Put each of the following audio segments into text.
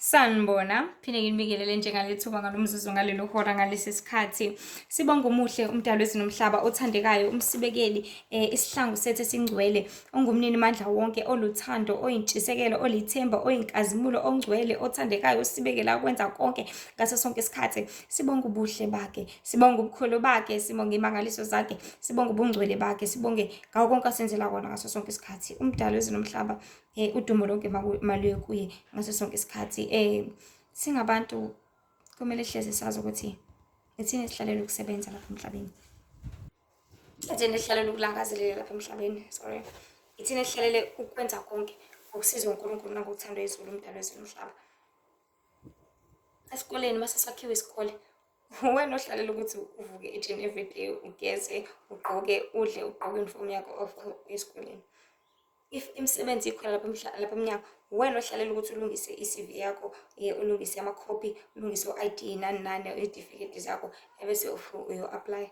Sanibona, phinde nginibikelele njengalethuba ngalomzuzu ngalelo hora ngalesi sikhathi. Sibonga umuhle umdali wezulu nomhlaba othandekayo, umsibekeli, isihlangu sethu esingcwele, ongumnini mandla wonke, oluthando, oyintshisekelo, olithemba, oyinkazimulo, ongcwele, othandekayo, osibekela ukwenza konke ngaso sonke isikhathi. Sibonga ubuhle bakhe, sibonga ubukhulu bakhe, sibonga imangaliso zakhe, sibonga ubungcwele bakhe, sibonge ngako konke asenzela kona ngaso sonke isikhathi. Umdali wezulu nomhlaba udumo lonke maluye kuye ngaso sonke isikhathi. Singabantu kumele sihlezi sazi ukuthi ithina esihlalele ukusebenza lapha emhlabeni, ithina esihlalele ukulangazelela lapha emhlabeni, sorry, ithina esihlalele ukwenza konke ngokusizwa uNkulunkulu nangokuthandwa izulu, umdali wezulu nomhlaba. Esikoleni mase sakhiwe isikole, wena ohlalela ukuthi uvuke each and every day, ugeze, ugqoke, udle, ugqoke uniform yakho off esikoleni. If imisebenzi ikhona lapha emnyango, wena ohlalela ukuthi ulungise i-CV yakho, ulungise amakhophi, ulungise o-I_D nani nani, iy'tifiketi zakho, ebese uyo-apply.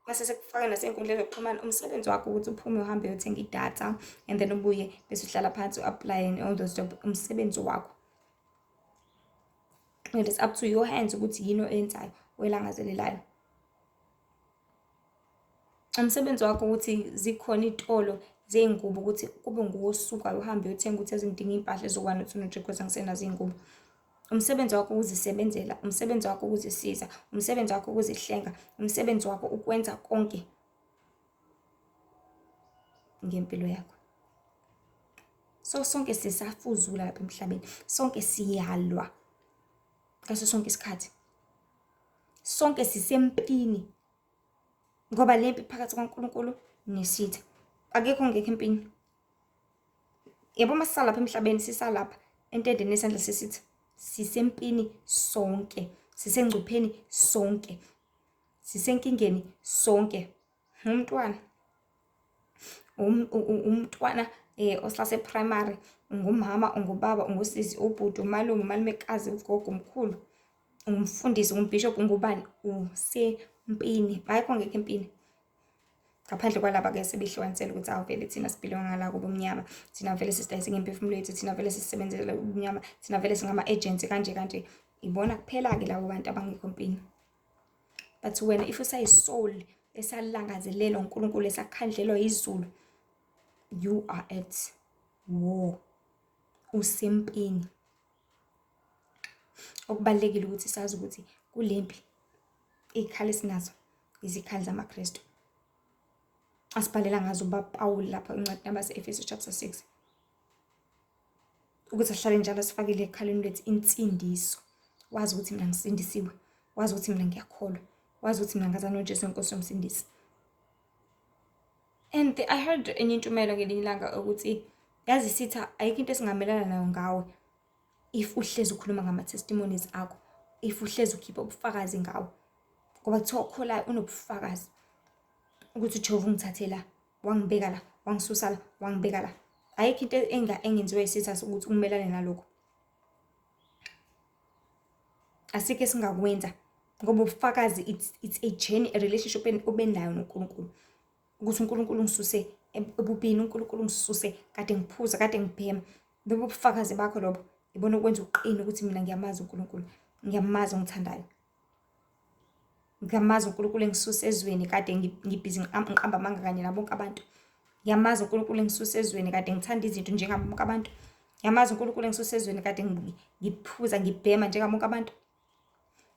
Mase sekufaka nasey'nkundleni zokuxhumana, umsebenzi wakho ukuthi uphume uhambe uyothenga idatha and then ubuye bese uhlala phansi u-apply and all those job, umsebenzi wakho. And it's up to your hands ukuthi yini oyenzayo, oyilangazelelayo. Umsebenzi wakho ukuthi zikhona iy'tolo zey'ngubo ukuthi kube nguwe osukayo uhambe uyothenga ukuthi ngidinga iy'mpahla eziwu-one, two, no-three because angisenazo iy'ngubo. Umsebenzi wakho ukuzisebenzela, umsebenzi wakho ukuzisiza, umsebenzi wakho ukuzihlenga, umsebenzi wakho ukwenza konke ngempilo yakho. So sonke sisafuzula lapha emhlabeni, sonke siyalwa ngaso sonke isikhathi, sonke sisempini, ngoba le mpi phakathi kwaNkulunkulu nesitha, akekho ongekho empini. Yabo uma sisalapha emhlabeni, sisalapha entendeni yesandla sesitha, sisempini sonke, sisengcupheni sonke, sisenkingeni sonke. Umntwana, umntwana osase-primary, ungumama, ungubaba, ungusisi, ubhuti, umalume, umalumekazi, ugogo, umkhulu, ungumfundisi, ungumbhishobhi, ungubani, usempini. Ayikho ongekho empini. Ngaphandle kwalaba-ke sebehlukanisela ukuthi awu vele thina sibhilonga ngala kubumnyama, thina vele sisidayise ngemphefumulo yethu, thina vele sisebenzele ubumnyama, thina vele singama-agents kanje kanje. Ibona kuphela-ke labo bantu abangekho empini. But wena if usayi-soul esalangazelelwa uNkulunkulu, esakhandlelwa izulu, you are at war, usempini. Okubalulekile ukuthi sazi ukuthi kulempi iy'khali esinazo izikhali zamaKristu asibhalela ngazo ubaba Paul lapha encwadini yabase-Efesu chapter 6, ukuthi asihlale njalo sifakile ekhaleni lethu insindiso. Wazi ukuthi mina ngisindisiwe, wazi ukuthi mina ngiyakholwa, wazi ukuthi mina ngazana noJesu inkosi yomsindisi. And I heard enye intshumayelo ngelinye ilanga ukuthi yazi sitha ayikho into esingamelana nayo ngawe if uhlezi ukhuluma ngama-testimonies akho, if uhlezi ukhipha ubufakazi ngawe, ngoba kuthiwa okholayo unobufakazi ukuthi uJehova ungithathe la, wangibeka la, wangisusa la, wangibeka la. Ayikho into engenziwa isitha ukuthi umelane nalokho. Asikho esingakwenza ngoba ubufakazi it's a journey, a relationship obenayo noNkulunkulu, ukuthi uNkulunkulu ungisuse ebubini, uNkulunkulu ungisuse kade ngiphuza, kade ngibhema. Lobo bufakazi bakho lobo ibona okwenza uqine ukuthi mina ngiyamazi uNkulunkulu, ngiyamazi ongithandayo, ngiyamazi uNkulunkulu engisuse ezweni kade ngibhizi ngiqamba amanga kanye nabo bonke abantu. Ngiyamazi uNkulunkulu engisuse ezweni kade ngithanda izinto njengabo bonke abantu. Ngiyamazi uNkulunkulu engisuse ezweni kade ngiphuza ngibhema njengabo bonke abantu.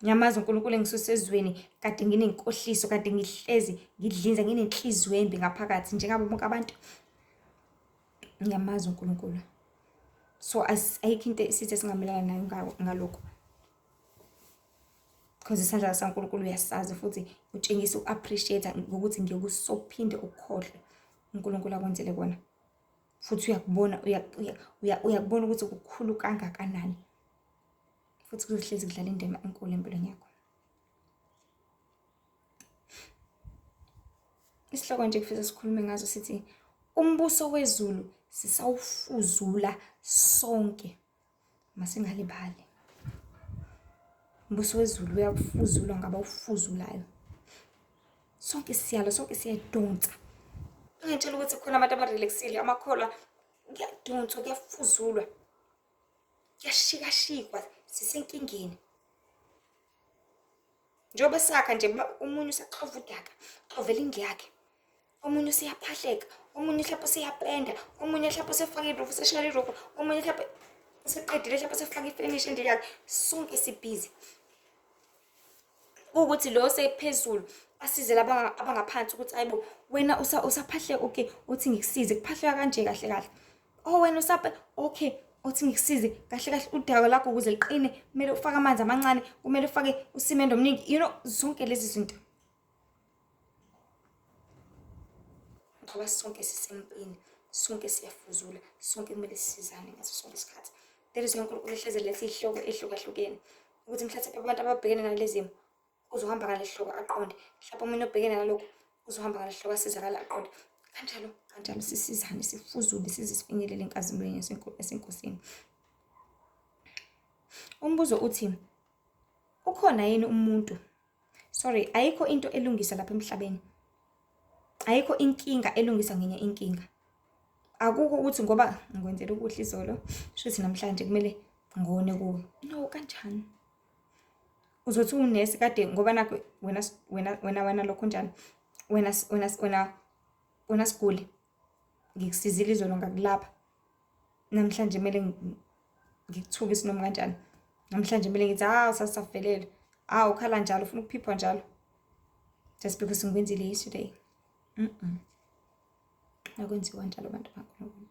Ngiyamazi uNkulunkulu engisuse ezweni kade nginenkohliso, kade ngihlezi ngidlinza nginenhliziyo embi ngaphakathi njengabo bonke abantu. Ngiyamazi uNkulunkulu. So ayikho into esithi esingamelana nayo ngalokho, because isandla saNkulunkulu uyasazi futhi utshengisa uku-appreciate ngokuthi ngeke usophinde ukukhohlwe uNkulunkulu akwenzele kona, futhi uyakubona, uyakubona ukuthi kukhulu kangakanani, futhi kuzohlezi kudlala indima enkulu empilweni yakho. Isihloko nje kufisa sikhulume ngazo sithi umbuso wezulu sisawufuzula sonke, masingalibali. Umbuso wezulu uyakufuzulwa ngabawufuzulayo. Sonke siyalwa, sonke siyadonsa. Ungitshela ukuthi khona abantu abarelaxile, amakholwa, kuyadonswa, kuyafuzulwa. Kuyashikashikwa, sisenkingeni. Njengoba sakha nje omunye usaxova udaka, uxovela indlu yakhe. Omunye useyaphahleka, omunye mhlawumbe useyapenda, omunye mhlawumbe usefaka irufu, useshayela irufu, omunye mhlawumbe useqedile mhlawumbe usefaka ifenisha endlini yakhe. Sonke sibhizi. Kuwukuthi lo osephezulu asize laba abangaphansi ukuthi ayibo wena usaphahleka okay uthi ngikusize kuphahleka kanje kahle kahle. Oh wena usape okay uthi ngikusize kahle kahle udaka lakho ukuze liqine kumele ufake amanzi amancane kumele ufake usimende omningi you know zonke lezi zinto ngoba sonke sisempini sonke siyafuzula sonke kumele sisizane ngaso sonke isikhathi that is why uNkulunkulu ehleze letha iy'hloko ey'hlukahlukene ukuthi mhlawumbe abantu ababhekene nalezi zimo uzohamba ngale hloko aqonde mhlawumbe omunye obhekene nalokhu uzohamba ngale hloko asizakale aqonde kanjalo kanjalo sisizane sifuzule size sifinyelele enkazimulweni esenkosini. Umbuzo uthi ukhona yini umuntu sorry ayikho into elungisa lapha emhlabeni ayikho inkinga elungisa ngenye inkinga akukho ukuthi ngoba ngikwenzela ukuhle izolo shuthi namhlanje kumele ngone kuwe no kanjani uzothi unesi kade ngoba nakho wena wena wena wena lokho njani wena wena wena wena siguli ngikusizile izolo ngakulapha namhlanje kumele ngikuthuke isinoma kanjani namhlanje kumele ngithi hawu sasavelele hawu ukhala njalo ufuna ukuphiphwa njalo just because ngikwenzile yesterday mm -mm. Akwenziwa njalo bantu bakaNkulunkulu.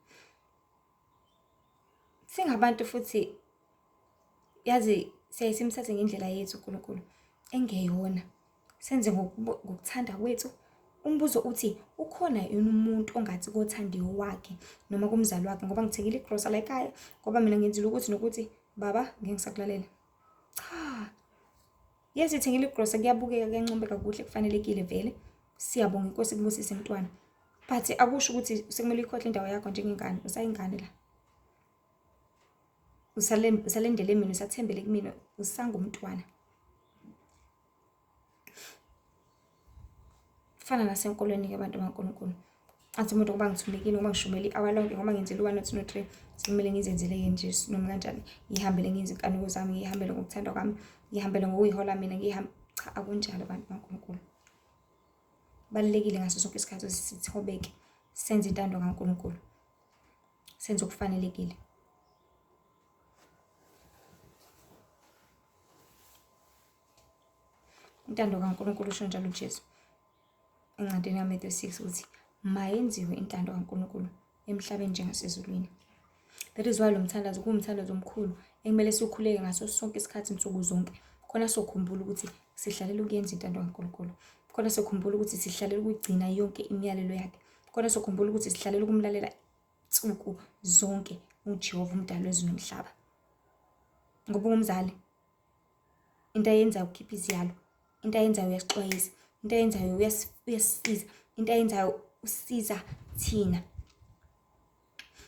Singabantu futhi yazi siyaye simthathe ngendlela yethu uNkulunkulu engeyona. Senze ngokuthanda kwethu. Umbuzo uthi ukhona yini umuntu ongathi kothandiwe wakhe noma kumzali wakhe ngoba ngithengile igrosa la ekhaya ngoba mina ngenzile ukuthi nokuthi baba ngeke ngisakulalela. Cha. Yes, ithengile igrosa kuyabukeka kuyancomeka kuhle kufanelekile vele. Siyabonga inkosi ikubusise mntwana. But akusho ukuthi sekumele uyikhohle indawo yakho njengengane, usayingane la. Usalendele mina, usathembele kumina, usangumntwana. Kufana nasenkolweni-ke abantu bakaNkulunkulu. Athi umuntu ngoba ngithumekile, ngoba ngishumele i-hour lonke, ngoba ngenzile u-one, no-two, no-three, sekumele ngizenzele-ke nje noma kanjani. Ngiyihambele ngenze iy'nkanuko zami, ngiyihambele ngokuthanda kwami, ngiyihambele ngokuyihola mina, ngiyihambe. Cha, akunjalo bantu bakaNkulunkulu. Kubalulekile ngaso sonke isikhathi ukuthi sithobeke, senze intando kaNkulunkulu, senze okufanelekile. Intando kaNkulunkulu usho njalo uJesu encwadini kaMathewu 6 ukuthi mayenziwe intando kaNkulunkulu emhlabeni njengasezulwini. That is why lo mthandazo kuwumthandazo omkhulu ekumele siwukhuleke ngaso sonke isikhathi nsuku zonke. Khona sokhumbula ukuthi sihlalela ukuyenza intando kaNkulunkulu. Khona sokhumbula ukuthi sihlalela ukuyigcina yonke imiyalelo yakhe. Khona sokhumbula ukuthi sihlalela ukumlalela nsuku zonke uJehova umdali wezulu nomhlaba. Ngoba ungumzali into ayenzayo ukukhipha iziyalo into ayenzayo uyasixwayisa into ayenzayo uyasisiza into ayenzayo usiza thina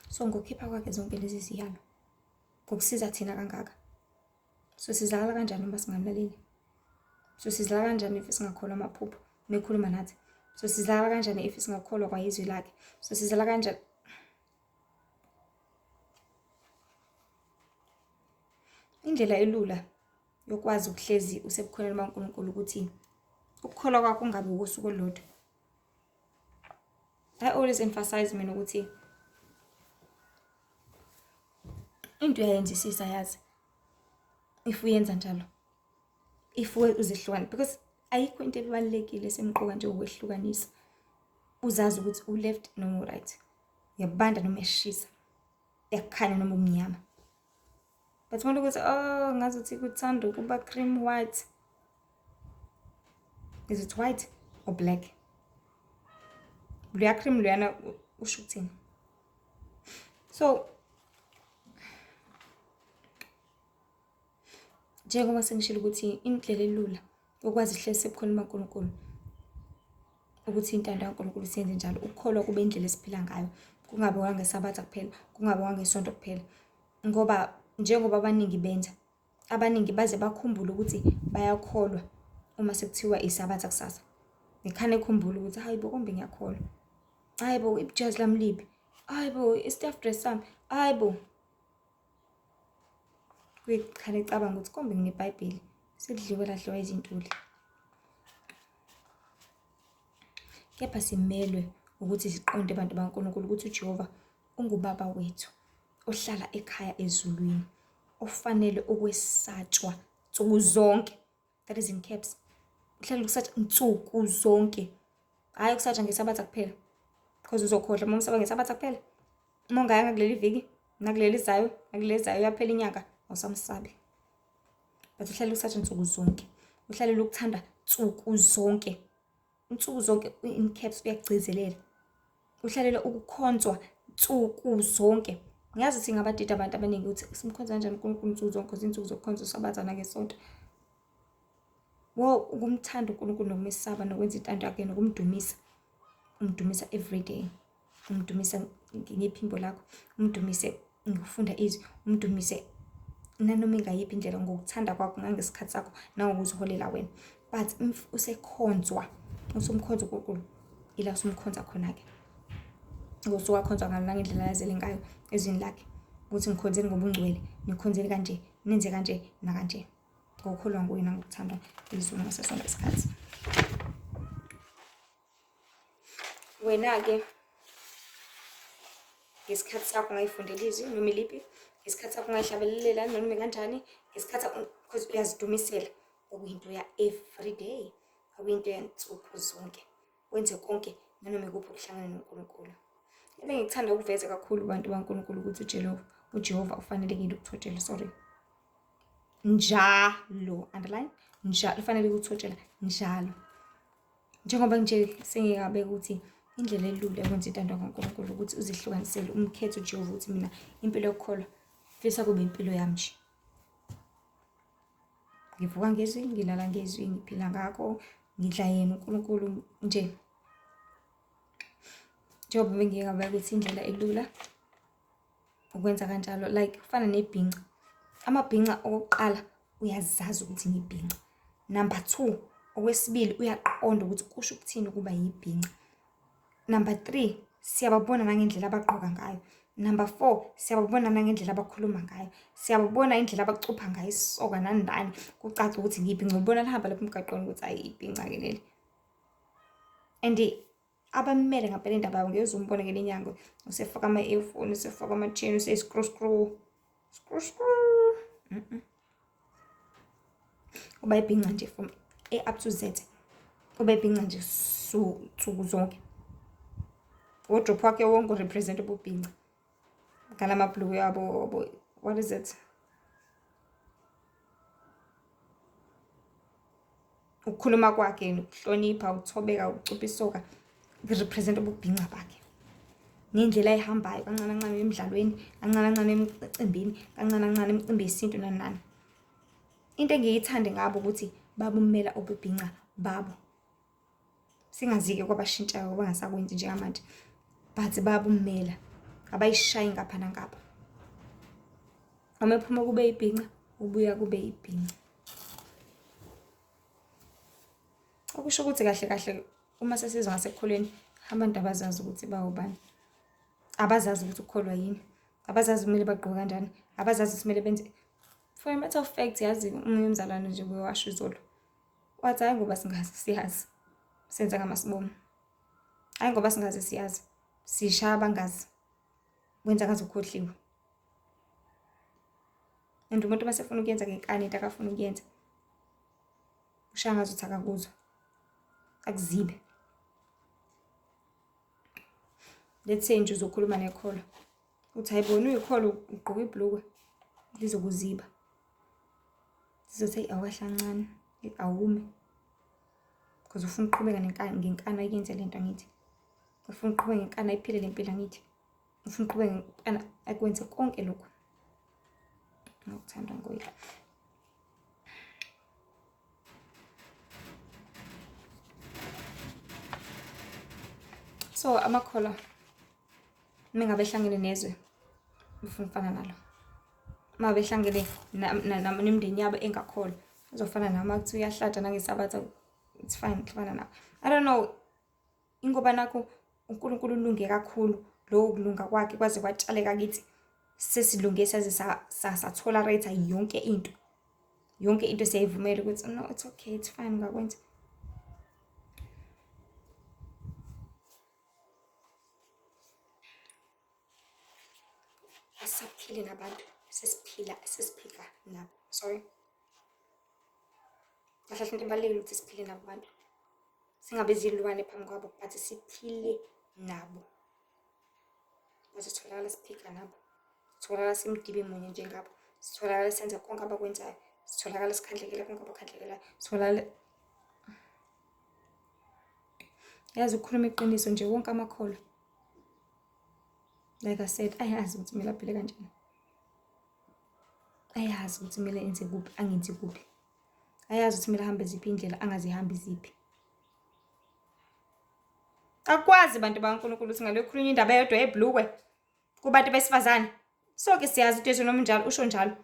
so ngokukhipha kwakhe zonke lezi ziyalo ngokusiza thina kangaka so sizakala kanjani uma singamlaleli so sizakala kanjani if singakholwa amaphupho mekhuluma nathi so sizakala kanjani if singakholwa kwayizwi lakhe so sizakala kanjani Indlela elula yokwazi ukuhlezi usebukhoneni bukaNkulunkulu ukuthi ukukholwa kwakho kungabi wusuku olulodwa. I always emphasize mina ukuthi into uyayenzisisa yazi if uyenza njalo if uzihlukana because ayikho into ebalulekile esemqoka njengokwehlukanisa uzazi ukuthi u-left noma u-right uyabanda noma uyashisa uyakhanya noma umnyama but uma ukuthi oh ngazuthi kuthanda ukuba cream white is it white or black loya cream loyana usho ukuthini so njengoba sengishilo ukuthi indlela elula yokwazi hlezi sebukhona bukaNkulunkulu ukuthi intando kaNkulunkulu siyenze njalo ukukholwa kube indlela esiphila ngayo kungabe kwangesabatha kuphela kungabe kwangesonto kuphela ngoba njengoba abaningi benza abaningi baze bakhumbule ukuthi bayakholwa uma sekuthiwa isabatha kusasa ngikhane khumbula ukuthi hayi bo kombe ngiyakholwa hayi bo ijazi lami liphi hayi bo i-staff dress sami hayi bo. Kuyikhala ecabanga ukuthi kombe ngineBhayibheli sekudliwe ladliwa izintuli. Kepha simelwe ukuthi siqonde bantu baNkulunkulu ukuthi uJehova unguBaba wethu ohlala ekhaya ezulwini ofanele ukwesatshwa nsuku zonke. That is in caps. Uhlala ukusatshwa nsuku zonke. Hhayi ukusatshwa ngeSabatha kuphela. Because uzokhohlwa uma umsaba ngeSabatha kuphela. Uma ungayanga kuleli viki, nakuleli zayo, nakuleli zayo yaphela inyanga, awusamsabi. But uhlale ukusatshwa nsuku zonke. Uhlalele ukuthanda nsuku zonke. Nsuku zonke in caps uyagcizelela. Uhlalele ukukhonzwa nsuku zonke. Ngiyazi ukuthi ngabadida abantu abaningi ukuthi simkhonza kanjani uNkulunkulu nsuku zonke, izinsuku zokukhonza uSabatha nangeSonto. Wo ukumthanda uNkulunkulu nokumesaba nokwenza intando yakhe nokumdumisa. Umdumisa every day. Umdumise ngephimbo lakho, umdumise ngokufunda izwi, umdumise nanoma ingayiphi indlela ngokuthanda kwakho nangesikhathi sakho nangokuziholela wena. But if usekhonzwa, usumkhonza uNkulunkulu, ila usumkhonza khona-ke. Ngosuke wakhonzwa ngalo nangendlela ayazele ngayo ezwini lakhe ukuthi ngikhonzeni ngobungcwele, nikhonzeni kanje, nenze kanje nakanje. Ngokukholwa nguye nangokuthandwa izwi ngaso sonke isikhathi. Wena-ke ngesikhathi sakho ungayifundela izwi noma iliphi, ngesikhathi sakho ungayihlabelelela noma kanjani, ngesikhathi sakho because uyazidumisela okuyinto ya-everyday, okuyinto yansuku zonke. Wenze konke nanoma ikuphi ukuhlangana noNkulunkulu. Ebengikuthanda ukuveza kakhulu bantu baNkulunkulu ukuthi uJehova, uJehova ufanelekile ukuthotshelwa, sorry. Njalo, underline, njalo ufanele ukuthotshelwa njalo. Njengoba nje sengingabeka ukuthi indlela elula yokwenza intando kaNkulunkulu ukuthi uzihlukanisele umkhetho uJehova ukuthi mina impilo yokukholwa fisa kube impilo yami nje. Ngivuka ngezwi, ngilala ngezwi, ngiphila ngakho, ngidla yena uNkulunkulu nje. Njengoba bengingabeka ukuthi indlela elula ukwenza kanjalo like kufana nebhinca. Amabhinca okokuqala uyazazi ukuthi ngibhinca. Number 2, okwesibili uyaqonda ukuthi kusho ukuthini ukuba yibhinca. Number 3, siyababona nangendlela abagqoka ngayo. Number 4, siyababona nangendlela abakhuluma ngayo. Siyababona indlela abacupha ngayo isoka nani nani. Kucaca ukuthi ngibhinca. Ubona lihamba lapha emgaqweni ukuthi ayi ibhinca ke leli. And abamele ngampela indaba yabo ngeke umbone ngelinye inyanga usefaka ama-earphone usefaka ama-chain useyi-screw screw screw screw mm -mm. Uba ibhinca nje from A up to Z, uba ibhinca nje nsuku zonke. Wardrobe wakhe wonke urepresent ububhinca ngala mabhuluku abo, what is it? Ukukhuluma kwakhe nokuhlonipha, ukuthobeka, ukucupha isoka kurepresent ububhinca bakhe. Nendlela ayihambayo kancane kancane emidlalweni, kancane kancane emicimbini, kancane kancane imicimbi yesintu nani nani. Into engiyithande ngabo ukuthi babumela ububhinca babo. Singazi-ke kwabashintshayo abangasakwenzi njengamanje, but babumela, abayishayi ngapha nangapha. Uma ephuma kube ibhinca, ubuya kube ibhinca. Okusho ukuthi kahle kahle uma sesizwa ngasekukholweni abantu abazazi ukuthi bawubani, abazazi ukuthi ukukholwa yini, abazazi kumele bagqoke kanjani, abazazi ukuthi kumele benze. For a matter of fact, yazi omunye umzalwane nje uke washo izolo, wathi hhayi ngoba singazi siyazi, senza ngamasibomu. Hhayi ngoba singazi siyazi, sishaya abangazi, kwenza ngathi ukhohliwe. And umuntu uma sefuna ukuyenza ngenkani into akafuna ukuyenza, ushaya ngazuthi akakuzwa, akuzibe. Let's say nje uzokhuluma nekholwa, uthi hayi bona uyikholwa ugqoka ibhulukwe, lizokuziba. Lizothi eyi awukahle kancane, awume. Because ufuna ukuqhubeka nenkani, ngenkani ayenze le nto angithi. Ufuna ukuqhubeka ngenkani ayiphile le mpilo angithi. Ufuna ukuqhubeka ngenkani akwenze konke lokhu. Ngokuthandwa nguye. So amakholwa uma ngabe ehlangene nezwe ufuna ukufana nalo. Uma behlangene nemindeni yabo engakholwa uzofana nami uma kuthiwa uyahlada nangesabatha it's fine kufana nabo. I don't know ingoba nakho uNkulunkulu ulunge kakhulu lokho kulunga kwakhe kwaze kwatshaleka kithi. Sesilunge saze sa-tolerate yonke into. Yonke into siyayivumela ukuthi no, it's okay, it's fine, ngakwenza. Asisaphili nabantu, sesiphila, sesiphika nabo. Sorry. Kahle kahle into ebalulekile ukuthi siphile nabo abantu. Singabe izilwane phambi kwabo, but siphile nabo. Sitholakala siphika nabo. Sitholakala simdibi munye njengabo. Sitholakala senza konke abakwenzayo. Sitholakala sikhandlekela konke abakhandlekelayo. Sitholakala yazi ukukhuluma iqiniso nje wonke amakholwa. Like I said, ayazi ukuthi kumele aphile kanjani. Ayazi ukuthi kumele enze kuphi, angenzi kuphi. Ayazi ukuthi kumele ahambe ziphi indlela, angazihambi ziphi. Akwazi bantu bakaNkulunkulu ukuthi ngale khulunywa indaba eyodwa yebhlukwe kubantu besifazane. Sonke siyazi ukuthi Jesu noma njalo usho njalo.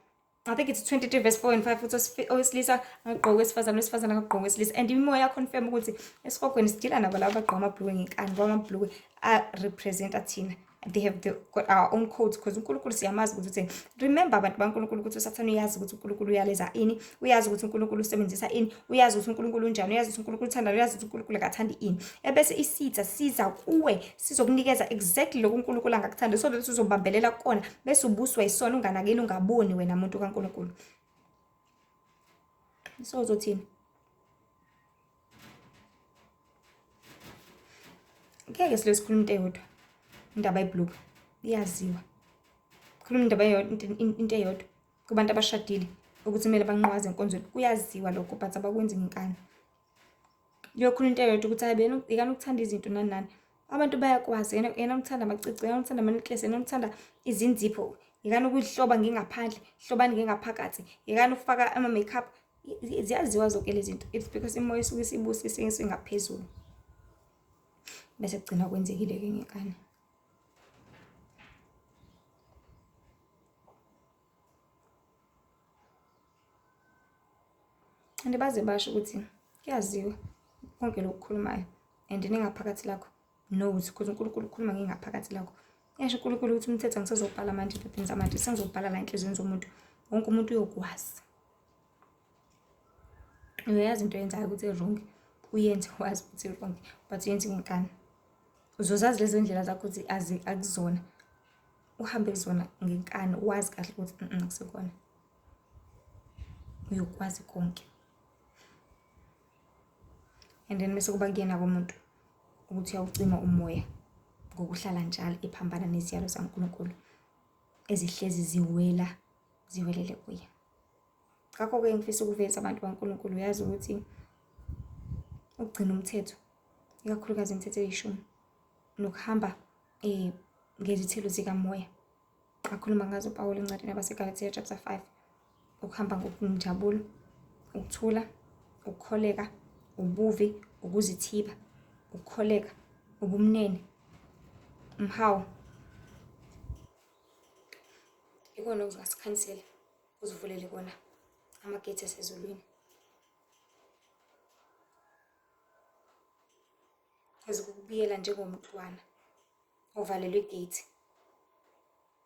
I think it's 23 verse 4 and 5 ukuthi owesilisa angagqoki owesifazane, owesifazane angagqoki owesilisa. And imimoya confirm ukuthi esihogweni sidila nabo laba abagqoka amabhlukwe ngenkani, ngoba amabhlukwe a-representa thina. They have got our own codes because uNkulunkulu siyamazi ukuthi uthini. Remember abantu baNkulunkulu ukuthi uSathane uyazi ukuthi uNkulunkulu uyaleza ini, uyazi ukuthi uNkulunkulu usebenzisa ini, uyazi ukuthi uNkulunkulu unjani, uyazi ukuthi uNkulunkulu uthandani, uyazi ukuthi uNkulunkulu akathandi ini. Ebese isitha siza kuwe sizokunikeza exactly lokhu uNkulunkulu angakuthandi, so that uzobambelela kukona bese ubuswa yisona unganakeli, ungaboni wena muntu kaNkulunkulu. So uzothini? Ngeke silo sikhuluma into eyodwa. Indaba yebhlukwe iyaziwa. Khuluma indaba eyodwa, into eyodwa kubantu abashadile ukuthi kumele banqwaze enkonzweni. Kuyaziwa lokho but abakwenzi ngenkani. Kuyokhuluma into eyodwa ukuthi hayi bena yekani ukuthanda izinto nani nani. Abantu bayakwazi yena yena ukuthanda amacici, yena ukuthanda ama-necklace, yena ukuthanda izinzipho. Yekani ukuzihloba ngengaphandle, hlobani ngengaphakathi. Yekani ukufaka ama-makeup. Ziyaziwa zonke lezi zinto. It's because imoya isuke isibusise isingaphezulu. Bese kugcina kwenzekile-ke ngenkani. And baze basho ukuthi kuyaziwa konke lokhu okukhulumayo and nengaphakathi lakho knows because uNkulunkulu ukhuluma ngengaphakathi lakho. Yasho uNkulunkulu ukuthi umthetho angisazobhala manje ephepheni zamanje, sengizobhala la enhliziyweni zomuntu. Wonke umuntu uyokwazi. Uyayazi into oyenzayo ukuthi i-wrong, uyenze wazi ukuthi i-wrong but uyenze ngenkani. Uzozazi lezo ndlela zakho ukuthi akuzona, uhambe kuzona ngenkani wazi kahle ukuthi akusikona. Uyokwazi konke. And then bese kuba kuyena komuntu ukuthi uyawucima umoya ngokuhlala njalo ephambana neziyalo zaNkulunkulu ezihlezi ziwela ziwelele kuye. Ngakho-ke ngifisa ukuveza abantu baNkulunkulu, uyazi ukuthi ukugcina umthetho, ikakhulukazi imithetho eyishumi, nokuhamba ngezithelo zikamoya akhuluma ngazo uPawulu encwadini yabaseGalathiya chapter 5, ukuhamba ngokunjabulo, ukuthula, ukukholeka, ubuvi, ukuzithiba, ukukholeka, ubumnene, umhawu. Ikona okuzosikhanyisela, kuzivulele kona amagethi asezulwini. Because kukubiyela njengomntwana ovalelwe igate,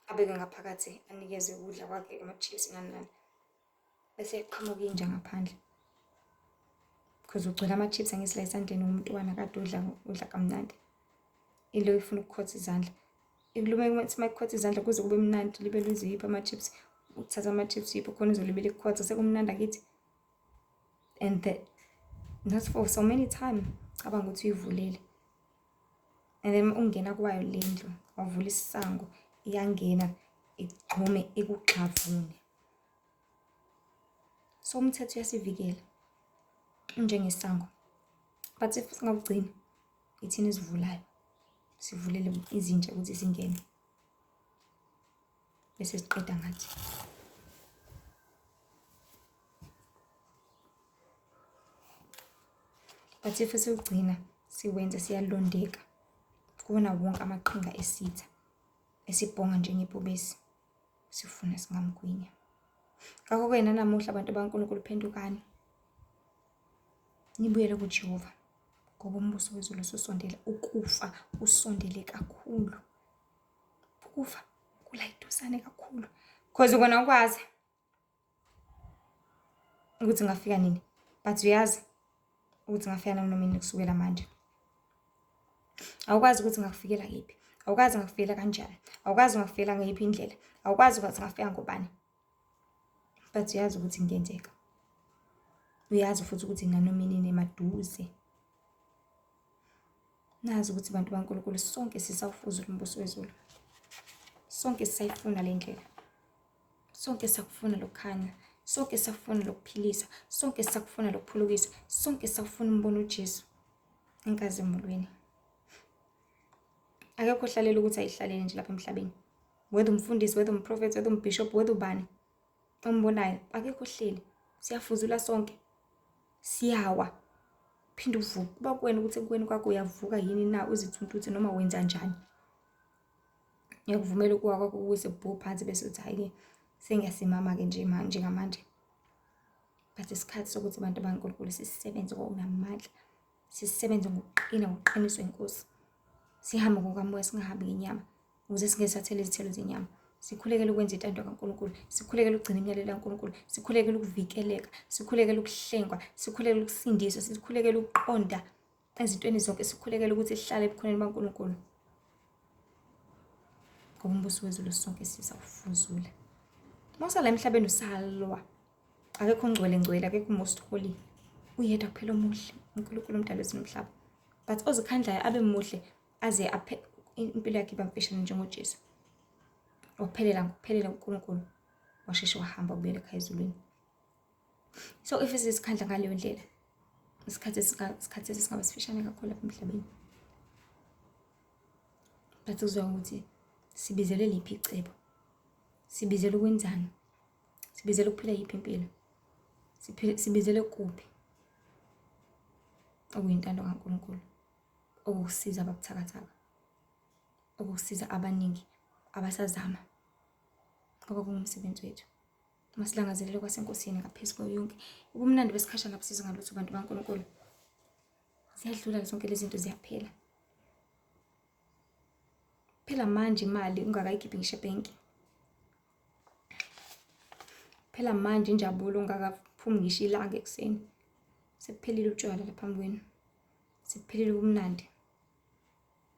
abekwe ngaphakathi, anikezwe ukudla kwakhe, ama-chips nani nani, bese eqhamuka inja ngaphandle. Because ugcwele ama-chips angithi la esandleni umntwana kade udla udla kamnandi. Ilo ifuna ukukhotha izandla. Ikulume ukuthi uma ikukhotha izandla kuze kube mnandi libe liziphi ama-chips. Ukuthatha ama-chips yiphi khona uzolibele ikukhotha sekumnandi akithi. And the, not for so many time cabanga ukuthi uyivulele. And then ungena kwayo le ndlu wavula isango iyangena igxume ikugxavune. So umthetho uyasivikela unjengesango, but if singawugcini ithina esivulayo, sivulele izinja ukuthi zingene bese siqeda ngathi. But if siwugcina siwenze siyalondeka kuwona wonke amaqhinga esitha esibhonga njengebhubesi sifuna singamgwinya. Ngakho-ke nanamuhla abantu bakaNkulunkulu phendukani, nibuyele kuJehova ngoba umbuso wezulu ususondele. Ukufa usondele kakhulu, ukufa kula iduzane kakhulu. kakhulu. Cause kona ukwazi ukuthi ngafika nini, but uyazi ukuthi ngafika noma nini kusukela manje. Awukwazi ukuthi ngakufikela kephi, awukwazi ngakufikela kanjani, awukwazi ngakufikela ngeyiphi indlela, awukwazi ukuthi ngafika ngobani. But uyazi ukuthi kungenzeka. Uyazi futhi ukuthi nanoma inini emaduze. Nazi ukuthi bantu baNkulunkulu sonke sisawufuza umbuso wezulu. Sonke sisayifuna le ndlela. Sonke sakufuna lokukhanya. Sonke sakufuna lokuphiliswa. Sonke sakufuna lokuphulukiswa. Sonke sakufuna umbona uJesu enkazimulweni. Akekho ohlalela ukuthi ayihlalele nje lapha emhlabeni. Whether umfundisi, whether umprofethi, whether umbishop, whether ubani ombonayo, akekho ohleli. Siyafuzula sonke. Siyawa. Phinde uvuke. Kuba kuwena ukuthi ekuweni kwakho uyavuka yini na uzithuntuthe noma wenza njani. Ngiyakuvumela ukuwa kwakho kuze bhu phansi bese uthi hhayi-ke sengiyasimama-ke nje manje ngamanje. But isikhathi sokuthi abantu bakaNkulunkulu sisebenze ngokunamandla, sisebenze ngokuqina ngokuqiniswa inkosi. Sihambe ngokamoya singahambi ngenyama ukuze singeke sathela izithelo zenyama. Sikhulekele ukwenza intando kaNkulunkulu, sikhulekele ukugcina imiyalelo kaNkulunkulu, sikhulekele ukuvikeleka, sikhulekele ukuhlengwa, sikhulekele ukusindiswa, sikhulekele ukuqonda ezintweni zonke, sikhulekele ukuthi sihlale ebukhoneni baNkulunkulu. Ngoba umbuso wezulu sonke sizawufuzula. Uma usala emhlabeni usalwa, akekho ongcwele ngcwele, akekho most holy. Uyedwa kuphela omuhle, uNkulunkulu omdala wezulu nomhlaba. But ozikhandlayo abe muhle aze aphe impilo yakhe iba mfishane njengoJesu. Waphelela ngokuphelele kuNkulunkulu, washeshe wahamba wabuyela ekhaya ezulwini. So if sizikhandla ngaleyo ndlela, isikhathi isikhathi singaba sifishane kakhulu lapha emhlabeni. But kuzwa ukuthi sibizelwe liphi icebo, sibizelwe ukwenzani, sibizelwe ukuphila yiphi impilo, sibizelwe kuphi okuyintando kaNkulunkulu, okusiza ababuthakathaka, okusiza abaningi abasazama, ngoba kungumsebenzi wethu. Masilangazelele kwasenkosini ngaphezu kwayo yonke ubumnandi besikhashana busiza ngalutho bantu baNkulunkulu. Ziyadlula zonke lezi zinto, ziyaphela. Phela manje imali ungakayikhiphi ngisho ebhenki. Phela manje injabulo ungakaphumi ngisho ilanga ekuseni. Sekuphelile utshwala lapha phambi kwenu. Sekuphelile ubumnandi.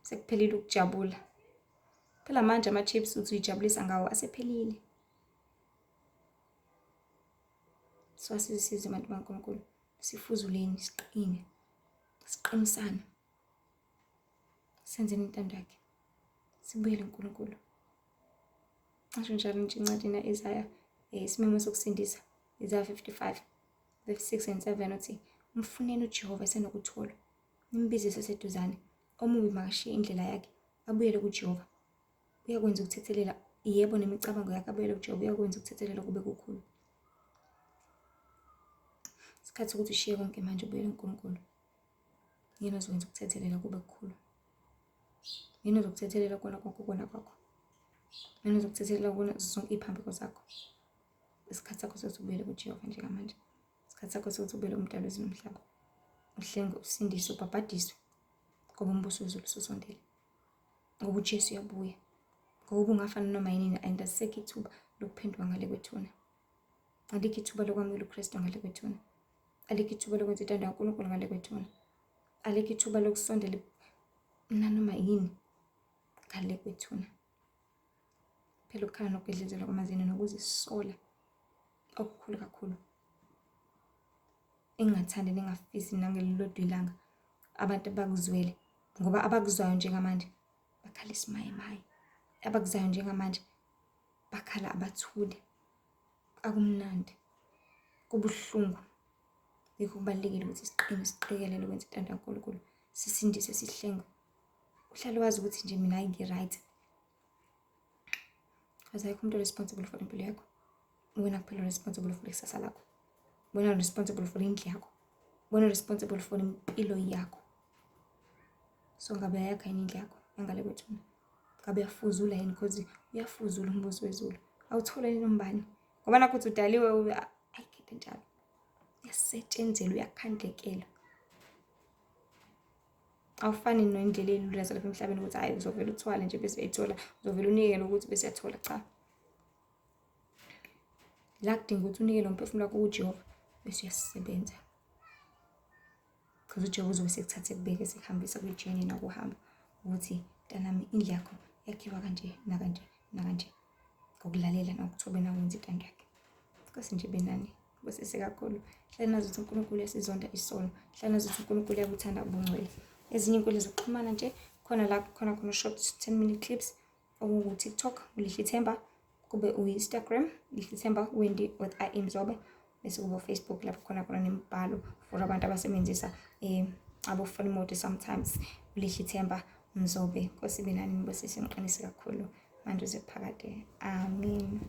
Sekuphelile ukujabula. Phela manje ama-chips uthi uyijabulisa ngawo asephelile. So asizisize abantu baNkulunkulu, sifuzuleni, siqine, siqinisane, senzeni intando yakhe, sibuyele kuNkulunkulu. Ngisho njalo nje encwadini ya-Isaya, isimemo sokusindisa, Isaya 55 verse 6 and 7 uthi, mfuneni uJehova esenokutholwa, nimbize eseseduzane, omubi makashiye indlela yakhe, abuyele kuJehova. Uyakwenza ukuthethelela, yebo, nemicabango yakhe abuyele kuJehova, uyakwenza ukuthethelela kube kukhulu. Isikhathi sokuthi ushiye konke manje ubuyele kuNkulunkulu. Yena ozokwenza ukuthethelela kube kukhulu. Yena ozokuthethelela kona konke ukona kwakho. Yena ozokuthethelela kona zonke iy'phambeko zakho. Isikhathi sakho sokuthi ubuyele kuJehova njengamanje. Isikhathi sakho sokuthi ubuyele kumdali wezulu nomhlaba. Uhlengwe, usindiswe, ubhabhadiswe ngoba umbuso wezulu ususondele. Ngoba uJesu uyabuya. Ngoba ubungafana noma yinini and asisekho ithuba lokuphenduka ngale kwethuna. Alikho ithuba lokwamukela uKristu ngale kwethuna. Alikho ithuba lokwenza intando kaNkulunkulu ngale kwethuna. Alikho ithuba lokusondela nanoma yini ngale kwethuna. Phela ukukhala nokugedlezela kwamazinyo nokuzisola okukhulu kakhulu. Engingathandi ningafisi nangelilodwa ilanga abantu abakuzwele, ngoba abakuzwayo njengamanje bakhala isimayemaye, abakuzwayo njengamanje bakhala abathule. Akumnandi, kubuhlungu. Yikho kubalulekile ukuthi siqine, siqikelele ukwenza intando kaNkulunkulu, sisindiswe, sihlengwe. Uhlale wazi ukuthi nje mina hayi ngi-right. Because ayikho umuntu o-responsible for impilo yakho. Wena kuphela responsible for ikusasa lakho. Wena responsible for indlu yakho. Wena responsible for impilo yakho. So ngabe uyayakha yini indlu yakho yangale kwethuna? Ngabe uyafuzula yini? Because uyafuzula umbuso wezulu. Awuthole yini umbani? Ngoba nakho uthi udaliwe, ayikho njalo. Uyasetshenzelwa, uyakhandlekelwa. Awufani nendlela elula zalapha emhlabeni ukuthi hhayi uzovele uthwale nje bese uyayithola, uzovele unikele ukuthi bese uyathola. Cha. La kudinga ukuthi unikele umphefumulo wakho kuJehova bese uyasisebenza. Because uJehova uzobe sekuthathe kubeke sekuhambisa kwi-journey nakuhambo ukuthi mntanami indlu yakho yakhiwa kanje nakanje nakanje ngokulalela nokuthobe nakwenza intando yakhe. Nkosi nje benani busise kakhulu. Hlala nazi ukuthi uNkulunkulu uyasizonda isono. Hlala nazi ukuthi uNkulunkulu uyabuthanda ubungcwele. Ezinye inkundla zokuxhumana nje khona la khona khona short 10 minute clips okungu-TikTok uLihle Themba, kube u-Instagram Lihle Themba Wendy with I Mzobe, bese kuba Facebook lapho khona khona nemibhalo for abantu abasebenzisa abo-phone mode sometimes, uLihle Themba Mzobe. Nkosi benani, nibusise, ngiqinise kakhulu manje uze kuphakade. Amen.